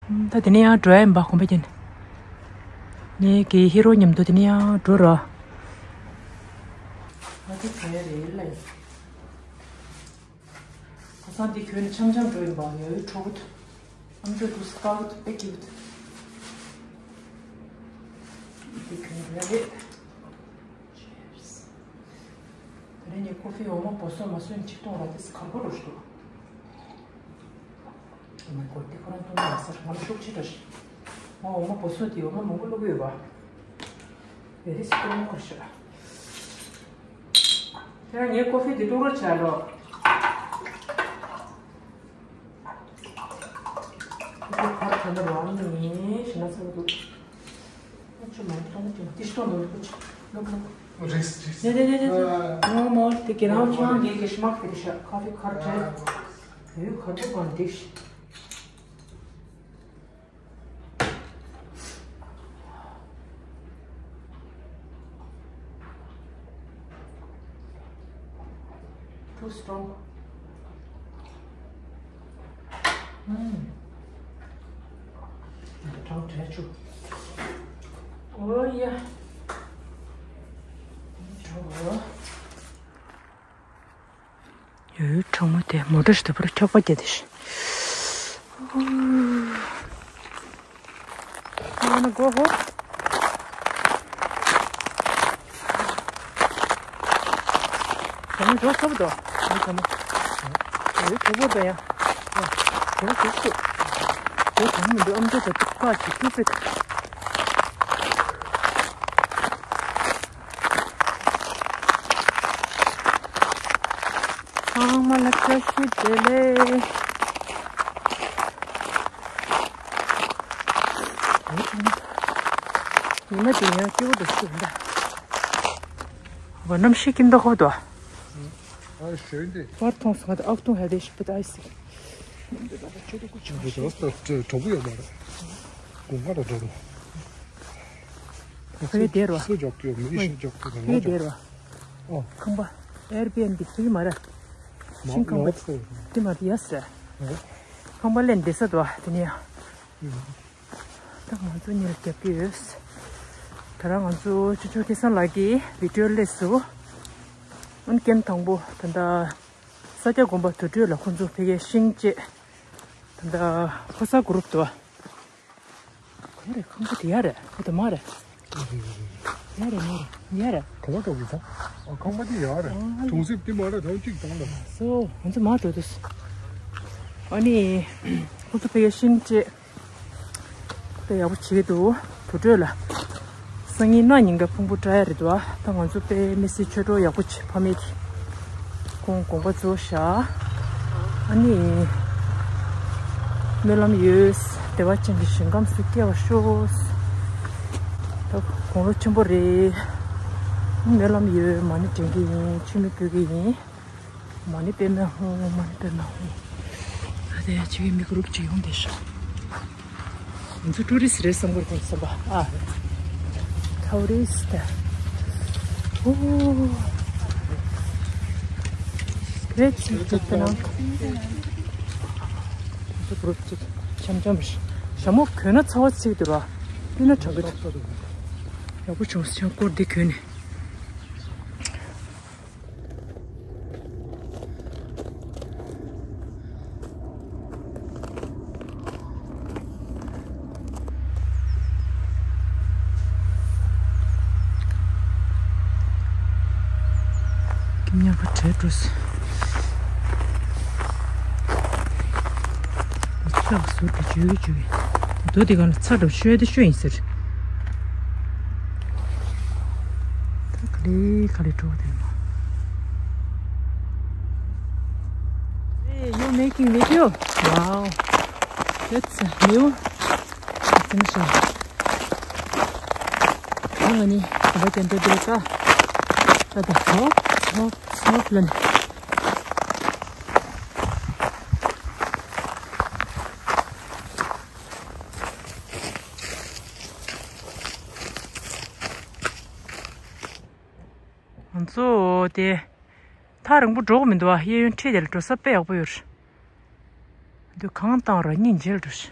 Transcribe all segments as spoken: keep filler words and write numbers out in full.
ད་དེ་ནས་ཡང་འགྲོ་ཡ་ཡིན་པ། གོམ་པ་རྒྱག་ནས། ངའི་གི་ཧི་རོ་མཉམ་དུ་དེ་ནས་ཡང་འགྲོ་ར། ང་དེ་ག་རེ་རེད་ལ་ཡིན། ཁ་སང་དེ་གྱོན་ནས་འཆམ་འཆམ་འགྲོ་ཡིན་པ། ཡ་ཡུ་ཁྲོ་གི་འདུག་ཨམ་ཅོག་འདུག་སེ་དཀའ་གི་འདུག་དཔེ་སྐྱིད་གི་འདུག་དེ་གྱོན་ར་རེད། Cheers། དེ་རིང་ངས་ཀོ་ཧྥི་འོ་མ་སྦོ་སོ་མ་སོན་ཆིག་སྟོང་ར་དེ་སི་གར་པོ་རོ་ཞིག་འདུག Oh my god, དེ་ཁོ་རང་སྟོན་མ་ཟེར། ང་ལ་ཤུགས་ཆེ་འདྲ་ཞིག་ང་འོ་མ་སྦོ་སོ་དེ་འོ་མ་མང་པོ་བླུགས་ཡོད་པ། དེ་རེ་སི་སྟོན་མ་ཁར་ཤག་དེ་རིང་ངས་ཀོ་ཧྥི་དེ་བླུགས་རོགས་བྱས་རོགས། ཁོ་ཁར་ཁ་ན་རང་ནི་ཞེ་ན་ཚ་བོ་འདུག་ཨ་ཆུ་མང་པོ་བཏང་ན་ཅིག་ཏི་ཤི་བཏང་འདུག་ཁོ་ཆུ་ལོག་ལོག་རེད་རེད། ནེ་ནེ་ནེ་ནེ། ཨ། མོ་མོ་དེ་གི་རང་ཁྱེད་རང་གི་གི་ཤི་མག་གི་དི་ཤ་ཁ་ཧྥི་ཁར་བྲལ། ཡོད་ཁར་པོ་གང་འདི་ཤི། Too strong. ཨུམ། གྲང་དྲགས་བྱུང་། ཨོ་ཡ། གྲང་། ཡོ་ཡོ་གྲང་མོ་དེ་མོ་ཊ་ཞིག་ཏུ་པར་འཁྱོག་པ་རྒྱག་དེ་ཤི། I wanna go home. ཞྭ་མོ་འཇོག་ཐུབ་དོ། ཞྭ་མོ། ཡོ་ཡོ་གྲོགས་པོ་དང་ཡ། ཡ། གྲོགས་པོ་ཞིག་ཤི། ཡོ་གྲོགས་མི་འདུག་ཨམ་ཅོག་དང་ཏིག་ཀ་ཅིག་ཏུ་ཚིག་ཚང་མ་ལ་བཀྲ་ཤིས་བདེ་ལེགས། ཉི་མ་དེ་ཡང་སྐྱིད་པོ་འདུག་ཤི་འདྲ། བ་གནམ་གཤིས་སྐྱིད་མདོག་ཁ་པོ་འདུག་ཨ་ཞོན་ཏེ། བར་མཐོང་སོང་ང་དང་ཨག་ཐུང་ཧ་ལས་ཤི་པ་ད་ཨི་སི། འདི་ད་ཆུ་ཏོག་ཀུ་ཆུ་ཏོག་ཏོག་གྲོགས་པོ་ཡོད་མ་རེད། དགུན་ཁ་ལ་འགྲོ་རུང་། ཕ་གི་དེར་བ། སུ་འཇོག་གི་ཡོད། མི་ཤི་འཇོག་གི་ཡོད། ཕ་གི་དེར་བ། ཨོ། ཁང་པ། ཨེར་བི་ཨེན་བི་ཕ་གི་མ་རེད། ཤིང་ཁང་པ། དེ་མ་རེད་ཡ་ཟེར། ཁང་པ་ལེན་བསྡད་ས་འདུག་བ་དེ་ནས་ཡ། ད་ང་ཚོ་གཉིས་ལ་རྒྱབ་ཀྱི་ཡོད། ད་རང་ང་ཚོ་ཆུ་ཆུ་སྐལ་བཟང་ལགས་ཀྱི་བི་ཌིའོ་སླེབས་སོང་། ཨན་ཀེམ་དང་པོ་ད་ལྟ་ས་སྐྱ་དགོན་པ་དུར་ཁྲོད་ལ་ཁོང་ཚོ་ཕ་གིར་ཤིང་བཅད། ད་ལྟ་ཕོ་གསར་གུ་རུབ་ཏུ། ག་རེ་ཁང་པ་དེ་ཡ་རེད། ཨོ་དེ་མ་རེད། ཡ་རེད་མ་རེད་ཡ་རེད། ག་པར་འགྲོ་གི་ད། ཨ་ཁང་པ་དེ་ཡ་རེད། ཨ་གྲོང་གསེབ་དེ་མ་རེད། ཐང་གཅིག་དང་ལ། སོ་ང་ཚོ་མ་འགྲོ་དུས། ཨ་ནི་ཁོང་ཚོ་ཕ་གིར་ཤིང་བཅད། དཔེ་ཡག་པོ་བྱེད་ཀྱི་འདུག་དུར་ཁྲོད་ལ། སང་ཉིན་གནངས་ཉིན་ཀ་ཕུང་པོ་བཀྲ་ཡ་རེད་འདུག་ད་ང་ཚོ་དཔེ་མི་སྲིད་ཆོས་གྲོགས་ཡག་པོ་བྱེད་ཕ་མེད་ཀྱི། ཁོང་དགོངས་པ་རྫོགས་བཞག་ཨ་ནི། སྨོན་ལམ་ཡོད། བདེ་བ་ཅན་གྱི་ཞིང་ཁམས་སུ་སྐྱེ་བར་ཤོག་ད་དགུང་ལོ་ཆེན་པོ་རེད། སྨོན་ལམ་ཡོད། མ་ཎི་འདྲེན་གྱི་ཡིན། མཆོད་མེ་ཕུལ་གྱི་ཡིན། མ་ཎི་པདྨེ་ཧཱུྃ། མ་ཎི་པདྨེ་ཧཱུྃ། ད་དེ་ཡ་ཅིག་གི་མི་གུ་རུབ་ཅིག་ཡོང་བསྡད་ཤག་ང་ཚོ་ཊུ་རི་སི་རེད་བསམ་གྱི་རེད་བསམ་པ། ཨ། ཊུ་རི་སི། ཨོ། རེད་ཅིག་ཅིག་ཏུ་ནང་། ང་ཚོ་གུ་རུབ་ཅིག་འཆམ་འཆམ་རེད། ཞྭ་མོ་གྱོན་ན་ཚ་བ་ཚིག་འདུག་ར། ཕུད་ན་དྲག་གི་འདུག་ཡག་པོ་བྱུང་སོང་། སྐོར་འདི་གྱོན་ནས། ཀྱི་ཉག་ག་བྲལ་འགྲོ་སོང་། ལྕགས་ཟུར་དུ་འཇུས་ཀྱི་འཇུས་ཀྱི། རྡོ་དེ་ག་ལ་ཚ་འགྲོ་ཤོད་དེ་ཤོད་ཡིན་ཟེར། ད་ག་ལེ་ག་ལེ་འགྲོ་དེ་མ། Hey, you making video? Wow. That's new. That's amazing. ང་ནི་ག་པར་དེ་འདྲ་འདྲ་ས། ད་ད་ཧོབ་ཧོབ་ཧོབ་ལ་ནི། ང་ཚོ་དེ་ཐག་རིང་པོ་འགྲོ་གི་མི་འདུག་ཨ། གཡས་གཡོན་འཁྲིས་དེ་ལ་འགྲོ་ས་དཔེ་ཡག་པོ་ཡོད་རེད། འདི་གང་བཏང་ར་སྙིང་རྗེ་ལ་འགྲོ་ཤི།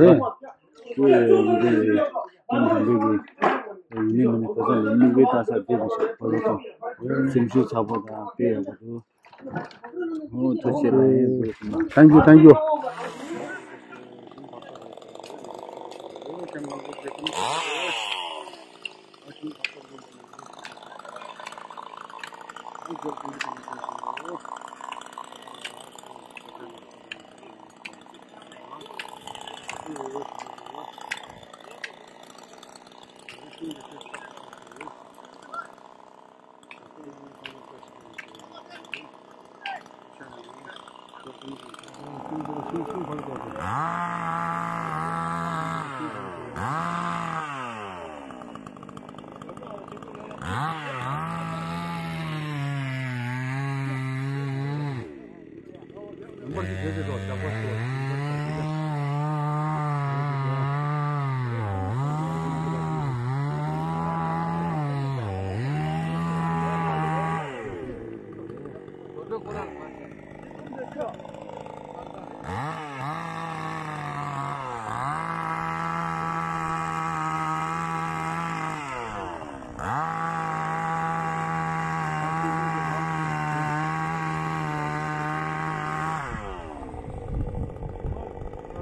རེད། ཁོས་ང་ཚོའི་ཀུན་དང་པོའི་གི་ཡིན་ནི་མིན་ནི་ཁོ་ཚོ་ལ་མིག་དཔེ་ལྟ་ས་བསྡད་པ་ཞིག་ཁོ་ཚོ་ཚོ་སེམས་ཤུགས་ཚ་པོ་དང་དཔེ་ཡག་པོ་འདུག་ཨོ་ཐུགས་རྗེ་ཆེ། Thank you, thank you.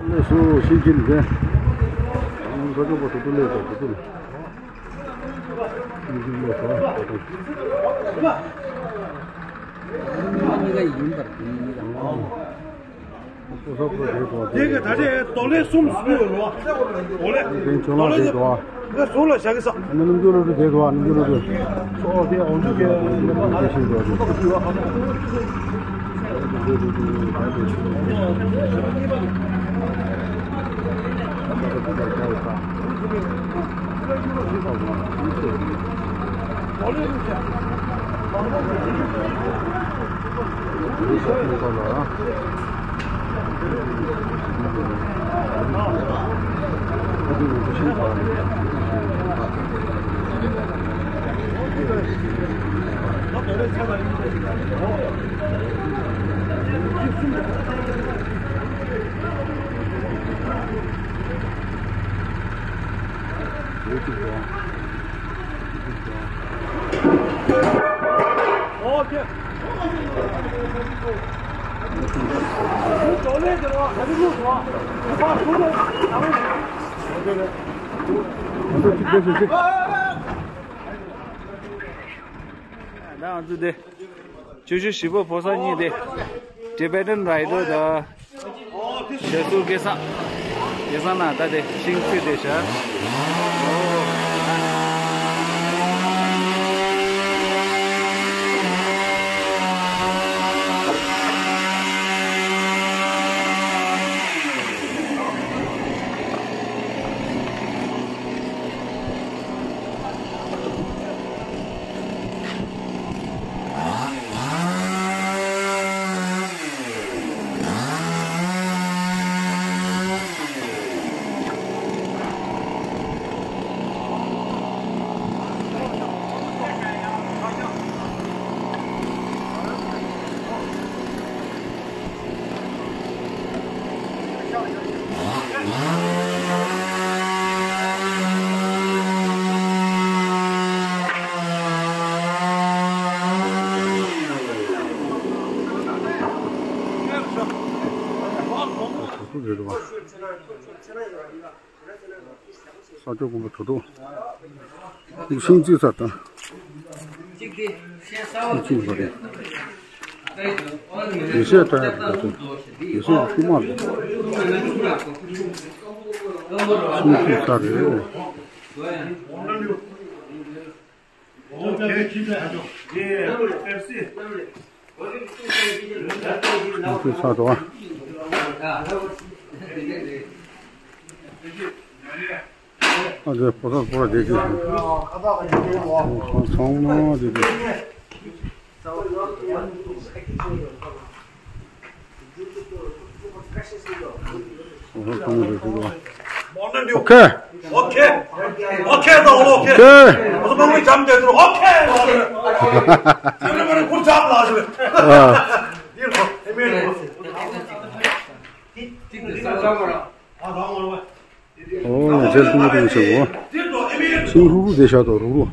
ལགས་སོ། ཤིན་ཅིན་ཟེར། ང་ཚོ་ཚོགས་པ་སོ་སོ་སླེབས་དང་སོ་སོ་ལ། ཤིན་ཅིན་སླེབས་སོང་། གཉིས་ཀ་ཡིན་པར་འདུག་ནི་ཡང་། སོ་སོ་སོ་སོ་སོ། དེ་ག་ད་ཆ་རྡོ་ལེབ་གསུམ་ཟིན་ཡོད་རེད་བ། རྡོ་ལེབ། དེ་ཚོ་ལ་རེད་དོ། ང་ཚོ་ལ་བཞག་གི་ས། ང་རྣམ་ཅོ་ལོ་རུ་བསྡད་འདུག་ཨ། རྣམ་ཅོ་ལོ་རུ། ཨོ་དེ་ཨོ་འདུག་གི། ད་ང་ཚོ་དེ། ཆུ་ཤུར་བཞི་པ་ཕོ་གསར་གཉིས་དེ། Tibetan Rider དང་། ཞྭ་སུ་སྐལ་བཟང་། སྐལ་བཟང་ན་ད་དེ་ཤིང་ཚིག་དེ་བཞག་ས་ཆ་དགོན་པ་དོ་དོ། ཤིང་རྩི་ས་དང་། ཤིང་རྩི་ས་རེད། ཡེ་ཤེས་བཀྲ་ཡག་པོ་དང་། ཡེ་ཤེས་ཀྱི་ཤུགས་མ་རེད། ཤིང་རྩི་ས་རེད། ཨོ་ཁེ། ཁྱིམ་ཚང་ཨ་ཅོ། ཡེ། པེབ་སི། ཁྱིམ་ཚང་ཚ་དོ། ཨ་ཅོ་ཕོ་སར་ཕོ་ར་བསྡད་ཀྱི། ཚང་མ་བསྡད་ཀྱི། ཨོ་ཁེ། ཨོ་ཁེ། ཨོ་ཁེ་དང་ཨོ་ཁེ། ཨོ་ཁེ། ཨོ་ཁེ། ཨ། ཨོ། ང་རྗེས་ལྷུང་ལྷུང་བྱེད་གོ། ཤིང་ཧུ་ཧུ་དེ་བཞག་དོ་རུག་རུག་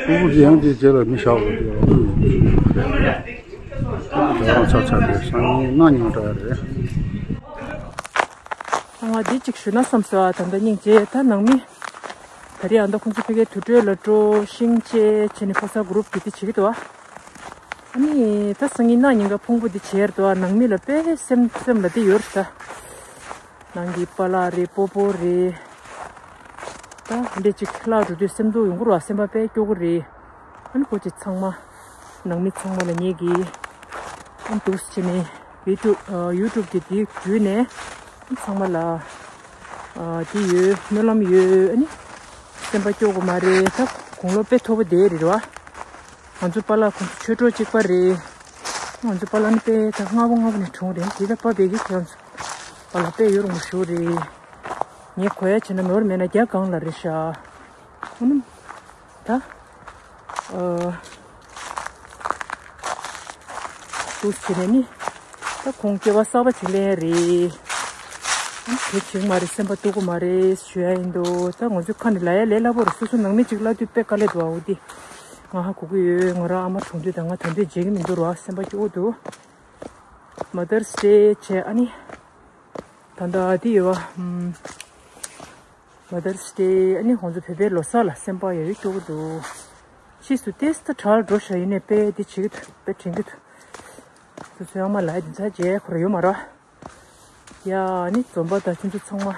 ཧུ་ཧུ་དེ་ཡང་དེ་རྗེས་ལ་མི་བཞག་གོ་དེ་རུག་རུག་ཚ་ཚ་དེ་སང་ཉིན་གནངས་ཉིན་འདྲ་རེད། ང་འདི་གཅིག་ཞུ་ན་བསམ་སོང་ཨ། ད་ལྟ་སྙིང་རྗེ་ད་ནང་མི། ད་རེས་ཨ་མདའ་ཁོང་ཚོ་ཕ་གིའི་དུར་ཁྲོད་ལ་འགྲོ་ཤིང་བཅད་བྱས་ནས་ཕོ་གསར་གུ་རུབ་ཀྱི་དེ་བྱེད་ཀྱི་འདུག་ཨ། ཨ་ནི་ད་སང་ཉིན་གནངས་ཉིན་ཀ་ཕུང་པོ་དེ་བྱེར་འདུག་ཨ། ནང་མི་ལ་དཔེ་སེམས་སེམས་ལ་དེ་ཡོད་རེད་ད། ནང་གི་པཱ་ལགས་རེད། སྤོ་བོ་རེད། ད་འདི་གཅིག་ལྷག་འགྲོ་དུས་སེམས་སྡུག་ཡོང་གི་རེད་བ། སེམས་པ་དཔེ་སྐྱོ་གི་རེད། ཨ་ནི་ཁོ་ཅིག་ཚང་མ་ནང་མི་ཚང་མ་ལ་ངེད་ཀྱིས་ཨ་ནི་འདུག་སེ་བྱས་ནས་ཡུ་ཊུབ་ཡུ་ཊུབ་གི་དེ་བརྒྱུད་ནས་ཨ་ནི་ཚང་མ་ལ་དེ་ཡོད། སྨོན་ལམ་ཡོད། ཨ་ནི་སེམས་པ་སྐྱོ་དགོས་མ་རེད། ད་དགུང་ལོ་དཔེ་མཐོ་པོ་བསྡད་རེད་བ། ང་ཚོ་པཱ་ལགས་ཁོང་ཚོ་ཆོས་གྲོགས་གཅིག་པ་རེད། ང་ཚོ་པཱ་ལགས་ནི་དཔེ་ད་སྔ་པོ་སྔ་པོ་ནས་གྲོངས་རེད། དེ་ད་པཱ་བེ་གི་ཁྱེད་རང་ཚོ་པཱ་ལགས་དཔེ་ཡོད་རུང་མ་ཞུ་རེད། ངས་གོ་ཡ་བྱས་ན་ནོར་མེད་ན་རྒྱ་གང་ལ་རེད་ཤག་ཨ་ནི་ད། ཨ། འདུག་སེ་བྱས་ནས་ནི། ད་ཁོང་སྐྱེ་བ་གསར་པ་ཅིག་ལེན་ཡ་རེད། ཨ་ནི་དེ་བྱེད་ཀྱི་མ་རེད། སེམས་པ་སྡུག་གི་མ་རེད་ཞུ་ཡ་ཡིན་འདུག་ད་ང་ཚོས་ཁ་ནས་ལབ་ཡ་ལས་སླ་པོ་རེད། སོ་སོ་ནང་མི་ཅིག་བརླག་དུས་དཔེ་དཀའ་ལས་འདུག་ཨ། འོ་དེ་ང་ཧ་གོ་གི་ཡོད། ང་རང་ཨ་མ་གྲོངས་དུས་དང་ང་ད་དུང་མཇལ་གྱི་མི་འདུག་ར། སེམས་པ་སྐྱོ་བོ་འདུག Mother's Day བྱས། ཨ་ནི་ད་ལྟ་འདི་ཡོད་པ། ཨམ། Mother's Day ཨ་ནི་ཁོང་ཚོ་བོད་པའི་ལོ་གསར་ལ་སེམས་པ་ཡ་ཡོད་སྐྱོ་བོ་འདུག་ཕྱིས་སུ་ཏེས་ད་དྲག་འགྲོ་ཤག་ཡིན་ནའི་དཔེ་འདི་བྱེད་ཀྱི་འདུག་དཔེ་དྲན་གྱི་འདུག་སོ་སོའི་ཨ་མ་ལགས་འདི་ཚ་རྗེས་ཁོ་ར་ཡོད་མ་རེད། ཡ་ཨ་ནི་འཛོམས་པ་དང་ཁྱོད་ཚོ་ཚང་མ།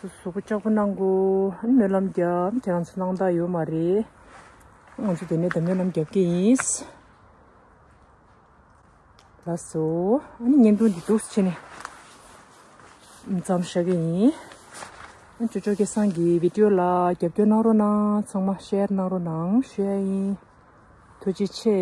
སུ་གཟུགས་པོ་ལྕགས་པོ་གནང་གོ། ཨ་ནི་སྨོན་ལམ་རྒྱབ། ཁྱེད་རང་ཚོ་གནང་དག་ཡོད་མ་རེད། ང་ཚོ་དེ་ནས་ད་སྨོན་ལམ་རྒྱབ་ཀྱི་ཡིན། ལགས་སོ། ཨ་ནི་བརྙན་ཐུང་འདི་འདུག་སེ་བྱས་ནས་མཚམས་བཞག་གི་ཡིན། ཨ་ཅོ་ཅོ་སྐལ་བཟང་གི་བི་ཌི་ཡོ་ལ་རྒྱབ་སྐྱོར་གནང་རོགས་གནང་། ཚང་མ་ཤེར་གནང་རོགས་གནང་ཞུ་ཡ་ཡིན། ཐུགས་རྗེ་ཆེ།